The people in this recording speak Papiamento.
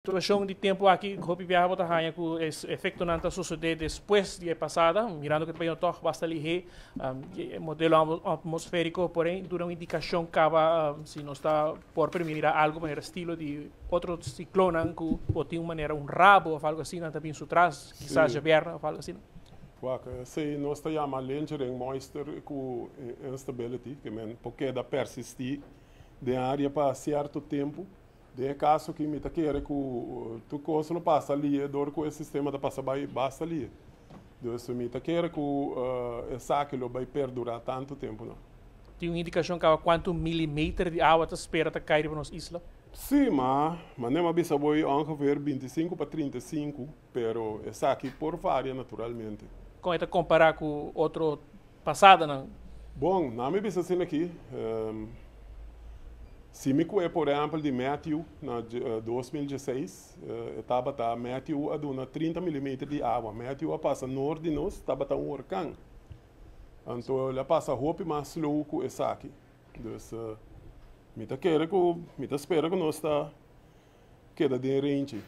Situashon di tempu aki, hopi biaha bo ta haña ku e efektonan ta sosodé despues di e pasada, mirando ku ta bayendo tòg basta lihé. E modelo atmosfériko por ei duna un indikashon kaba si nos ta por permirá algu manera estilo di otro siklonnan ku por tin un manera un rabo òf algu asina ta bin su tras, kisas djabièrnè òf algu asina. Wak, esei nos ta yama lingering moisture ku instability, ke men por keda persistí den área pa sierto tempu. Den e kaso aki mi ta kere ku tur kos lo pasa lie dor ku e sistema ta pasa bai basta lie. Dus mi ta kere ku esaki lo bai perdurá tantu tempu no. Tin un indikashon kaba kuantu milimeter di awa ta spera ta kai riba nos isla? Sí, ma manera mi a bisa bo ei ongeveer 25 pa 35, pero esaki por varia naturalmente. Kon e ta kompará ku otro pasadanan? Bon, na mi bisa asina aki, si mi kue por ehèmpel di Matthew na 2016, e tabata, Matthew a duna 30 milimeter di awa. Matthew a pasa nort di nos, tabata un orkan. Anto el a pasa hopi mas slow ku esaki. Dus mi ta kere ku, mi ta spera ku nos ta keda den range.